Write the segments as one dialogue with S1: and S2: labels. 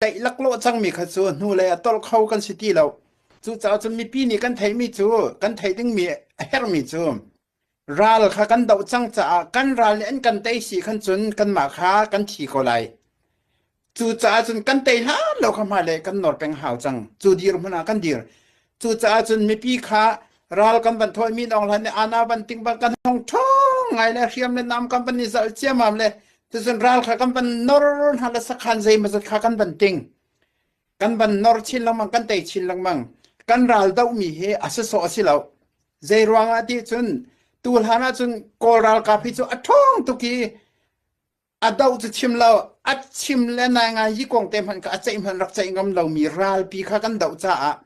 S1: Tlaih laklawh cangmi kha cu hnulei ah tolh kho kan si ti lo. Cucaah cun mipi nih kan theihmi cu kan theih dingmi a herhmi cu ral kha kan doh cang caah kan ral nih an kan tei si khan cun kanmah kha kan thi ko lai. Cucaah cun kan tei hlan lo kha hmailei kan nor peng hau cang. Cu dirhmun ah kan dir. Cucaah cun mipi kha ral kan van thawi mi Aung Hlan nih ana van ting bang kan hong ṭhawng ngai le hriam le nam kan van i zalh ciamam le tucun ral kha kan van nor hna le sakhan zeimawzat kha kan van ting. Kan van nor chin lengmang kan tei chin lengmang. Kan ral dohmi hi a sawsawh a si lo. Zei ruangah ti cun tu hlan ah cun Kawl ralkap hi cu a ṭhawng tuk i a doh cu chim lo a chim le nai ngai yi kong te hmanh kha a ceih hmanh rak ceih ngam lomi ralpi kha kan doh caah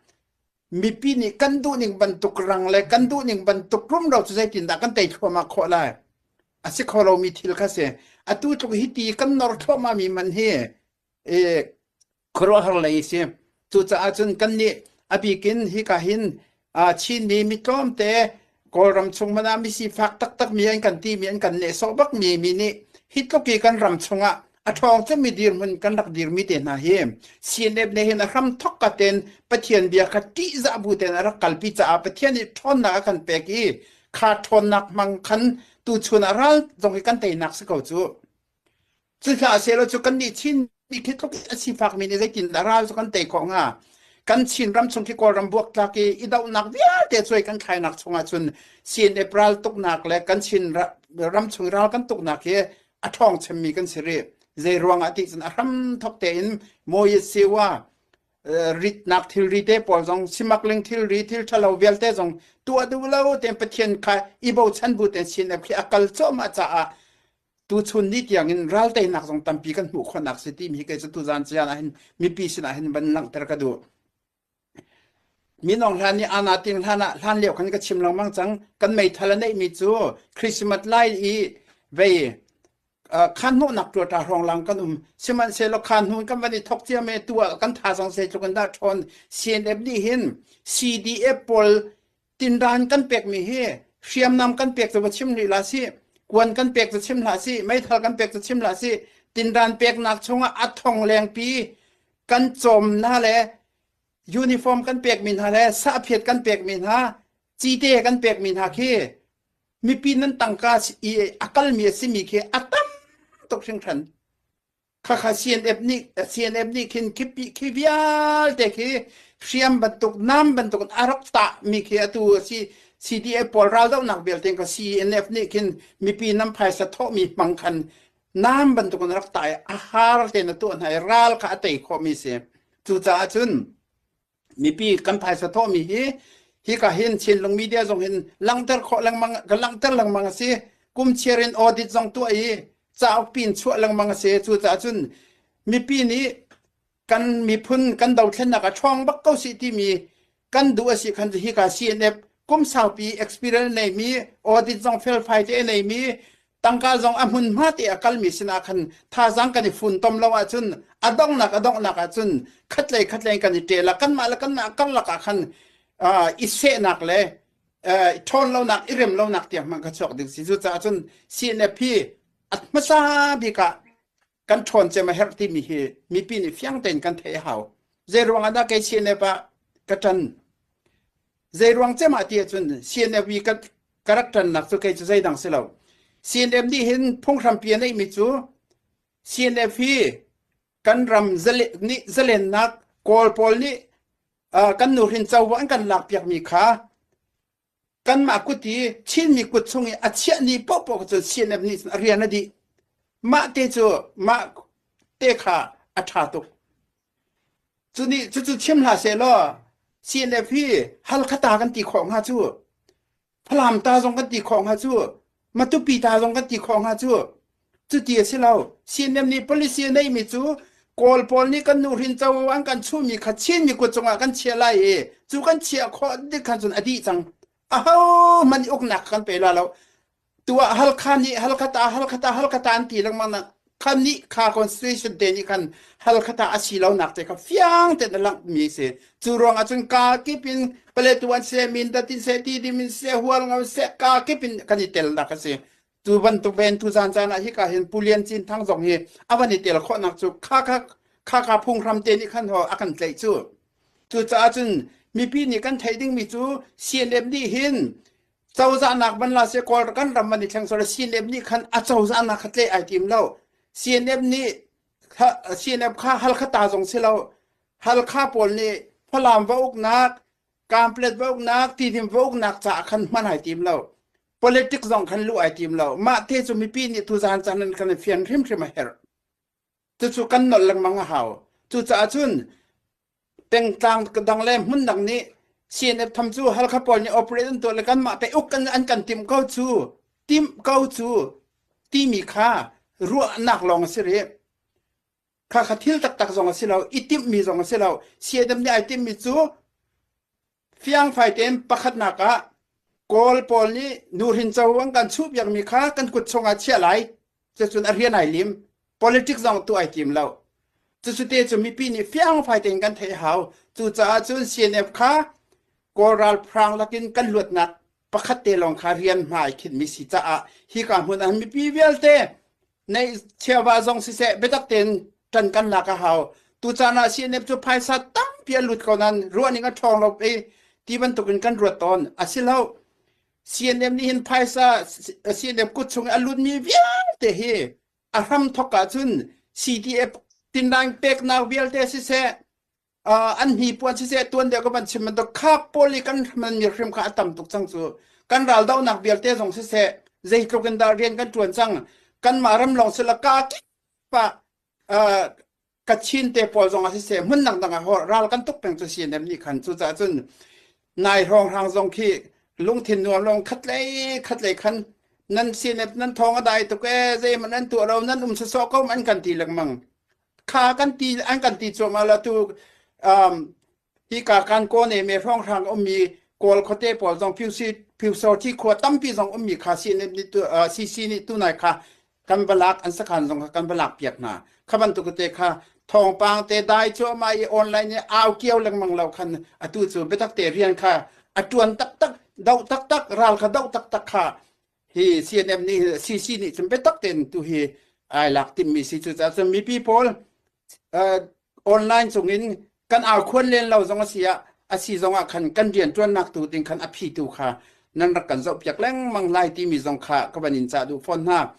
S1: mipi nih kan duhning bantuk rang le kan duhning bantuk rumro cu zeitindah kan tei thluahmah khawh lai a si kho lomi thil kha si atu tluk hi ti kan nor thluahmah mi man hi e khuaruahhar lei a si. Cucaah cun kannih a bik in hika hin Chinmi mi tlawmte Kawlram chung hmanh ah misifak taktakmi an kan timi an kan nehsawh bakmi mi nih hi tluk i kan ram chungah a ṭhawng cemmi dirhmun kan rak dirmi te hna hi CNF nih hin a hram thok ka ten Pathian bia kha ṭihzah bu tein a rak kalpi caah Pathian nih ṭhawnnak a kan pek i kha ṭhawnnak hmang khan tuchun ah ral zong hi kan teinak si ko cu. Cuhlah sehlaw cu kannih Chinmi khi tluk a sifakmi nih zeitindah ral cu kan tei khawh hnga? Kan Chin ram chung khi Kawlram buaktlak i i dohnak vialte cuai kan thlainak chungah cun CNF ral tuknak le kan Chin ram chung ral kan tuknak hi a ṭhawng chemmi kan si rih. Zei ruangah ti cun a hram thok tein Moyes Siwa ritnak thilri te pawl zong simakling thilri thil ṭhalo vialte zong tuah duh lo tein Pathian kha i bochan bu tein CNF khi a kal cuahmah caah tuchun ni tiangin ral teinak zong tampi kan hmuh khawhnak si timi hi kei cu tuzan cian ah hin mipi sinah hin van langhter ka duh. Minong hlan nih ana ting hlan ah hlan lio khan ka chim lengmang cang kan meithal a neihmi cu Christmas lai i vei khan hnawhnak tuata hrawng lang kan um sihmanhsehlaw khan hnu kan van i thok cia me tu ah kan thazang zeitluk in dah ṭhawn CNF nih hin CDF pawl Tinran kan pekmi hi hriamnam kan pek cu va chim rih hlah sih, kuan kan pek cu chim hlah sih, meithal kan pek cu chim hlah sih, tinran peknak chungah a thong lengpi kan cawm hna le uniform kan pekmi hna le sahphiat kan pekmi hna, cite kan pekmi hna khi mipi nan tangka i a kalmi a simi khi a tam tuk hringhran. Khakha CNF nih CNF nih khin khi khi vialte khi hriam bantuk nam bantuk in a rak tah mi khi atu a si CDF pawl raldohnak vialte ka CNF nih khin mipi nam phaisa thawh mi hmang khan nam bantuk in rak tah i a har tein a tuah hna i ral kha a tei khawh mi si cucaah cun mipi kan phaisa thawhmi hi hika hin Chinlung media zong hin langhter khawh lengmang kan langhter lengmang a si kum chiar in audit zong tuah i cauk pin chuah lengmang a si cucaah cun mipi nih kan miphun kan dothlennak a ṭhawng bak ko si timi kan duh a si khan hika CNF kum saupi experience neimi audit zong felfai te neimi tangka zong a hmunhma te a kalmi sinah khan thazaang kan i funtom lo ahcun a donghnak a donghnak ahcun khatlei khatlei kan i ṭel ah kanmah le kanmah karlak ah khan i sehnak le ṭhawn lonak i rem lonak tiang hmanh kha chuak ding si cucaah cun CNF hi a hmasa bik ah kan ṭhawn cem a herh timi hi mipi nih fiang tein kan theih a hau zei ruang ah dah kei CNF ah ka ṭan zei ruang cem ah ti ahcun CNF i ka ka rak ṭannak cu kei cu zeidang si lo. CNF nih hin phunghrampi a neihmi cu CNF hi kan ram nih zalennak Kawl pawl nih kan nuhrin covo an kan lakpiakmi kha kanmah kut i Chinmi kut chung i a chiah ni paohpaoh cun CNF nih cun a rian a dih. Mah te cu mah te kha a ṭha tuk. Cu nih cucu chim hlah sehlaw CNF hi Halkha ta kan ti khawh hnga cu. Falam ta zong kan ti khawh hnga cu. Matupi ta zong kan ti khawh hnga cu. Cuti a si lo. CNF nih policy a neihmi cu Kawl pawl nih kan nuhrin covo an kan chuhmi kha Chinmi kut cungah kan chiah lai i cu kan chiah khawh dik khan cun a dih cang. Ahohmanh nih uknak kan pe la lo. Tuah Halkha nih Halkha ta Halkha ta Halkha ta an ti lengmang na khan nih kha constitution te nih khan Halkha ta a si lonak te kha fiang tein a langhmi a si. Cu ruangah cun ka kip in Paletwa seh Mindat in seh Tidim in seh Hualngo seh ka kip in kan i telnak a si. Tu bantuk ven tu zan caan ah hika hin Pu Lian Cin Thang zong hi a van i tel khawhnak cu kha kha Khaka phunghram te nih khan ho a kan tlaih cu. Cucaah cun mipi nih kan theih dingmi cu CNF nih hin cozahnak van la se Kawl kan ram van i thleng sawr CNF nih khan a cozahnak kha tleh ai tim lo. CNF nih CNF kha Halkha ta zong si lo. Halkha pawl nih Falam va uknak, Kamplet va uknak, Tidim va uknak caah khan hman ai tim lo. Politics zong khan luh ai tim lo. Mah te cu mipi nih tuzaan caan in kan i fian hrimhrim a herh. Cucu kan nolh lengmang a hau. Cucaah cun pengtlang dang le hmun dang nih CNF tham cu Halkha pawl nih operate an tuah le kanmah pe uk kan an kan timh ko cu timh ko cu timi kha ruahnak lawng a si rih. Kha kha thil taktak zong a si lo, i timhmi zong a si lo. CNF nih ai timhmi cu Fiangfai tein pakhatnak ah Kawl pawl nih nuhrin covo an kan chuhpiakmi kha kan kut chungah chiah lai. Cucun a rian ai lim. Politics zong tuah ai tim lo. Cucu te cu mipi nih fiangfai tein kan theih hau. Cucaah cun CNF kha Kawl ralhrang lakin kan luatnak pakhat te lawng kha rian hma ai khinhmi si caah hika hmun ah mipi vialte neih chiava zong siseh biatak tein ṭan kan lak a hau. Tucaan ah CNF cu phaisa tampi a lut ko nain ruahning a ṭhawng lo i ti bantukin kan ruat tawn. A si lo. CNF nih hin phaisa CNF kut chung i a lutmi vialte hi a hram thok ahcun CDF tinrang peknak vialte siseh an hnipuan siseh tuan deuh ka van chim bantuk kha pawl i kan hmanmi hrim kha a tam tuk cang cu kan raldohnak vialte zong siseh zeitluk in dah rian kan ṭuan cang kanmah ram lawng sila ka kip ah Kachin te pawl zong ah siseh hmun dangdang ah ral kan tuk peng cu CNM nih khan cucaah cun nai hrawnghrang zong khi lungthin nuam lawng khatlei khatlei khan nan CNF nan thawng a dai tuk ee zeihmanh an tuah lo nan um sawsawh ko an kan ti lengmang kha kan ti an kan ti cuahmah la tu um, hi ka kan ko ne me hrawnghrang ummi kawl khuate pawl zong phiusi phiusorthi khua tampi zong ummi kha CNF nih tu CC nih tu nai kha kan balak an sakhan zong kha kan balak piak hna kha bantuk te kha thawngpang te dai cuahmah i online i au kiau lengmang lo khan atu cu biatak te rian kha a tuan taktak doh taktak ral kha doh taktak kha hi CNM nih CC nih cun biatak tein tu hi ai lak timmi si cu caah cun mipi pawl uh, online cungin kan au khuan len lo zong a si ah a si zong ah khan kan rian ṭuannak tu ding khan a phi tu kha nan rak kan zoh piak lengmang lai timi zong kha ka van in cah duh fawn hna.